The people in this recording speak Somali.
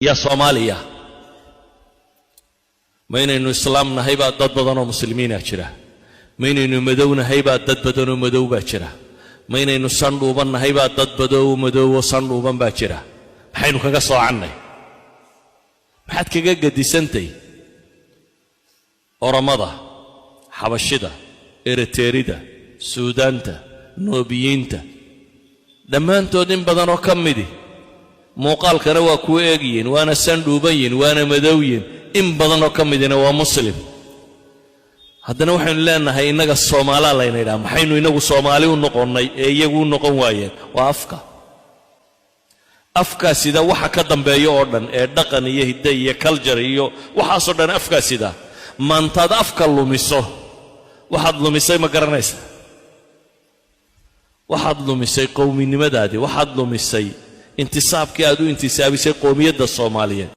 Yaa Soomaaliya, ma inaynu islaam nahay baa dad badanoo muslimiina jira? Ma inaynu madow nahay baa dad badanoo madow baa jira? Ma inaynu sandhuuban nahay baa dad badoo madowoo sandhuuban baa jira? Maxaynu kaga soocannay? Maxaad kaga gedisantay Oromada, Xabashida, Ereterida, Suudaanta, Noobiyiinta? Dhammaantood in badanoo ka midi muuqaalkana waa kuu eegyihin, waana sandhuuban yihin, waana madowyihin. In badanoo ka midina waa Muslim. Haddana waxaynu leenahay innaga Soomaalaa layna yidhaha. Maxaynu inagu Soomaali u noqonnay ee iyagu u noqon waayeen? Waa afka. Afkaa sida waxa ka dambeeya oo dhan ee dhaqan iyo hidde iyo culture iyo waxaasoo dhan. Afkaa sida. Maantaad afka lumiso, waxaad lumisay ma garanaysa? Waxaad lumisay qowminimadaadii, waxaad lumisay intisaabkii aad u intisaabisay qowmiyadda Soomaaliyeed.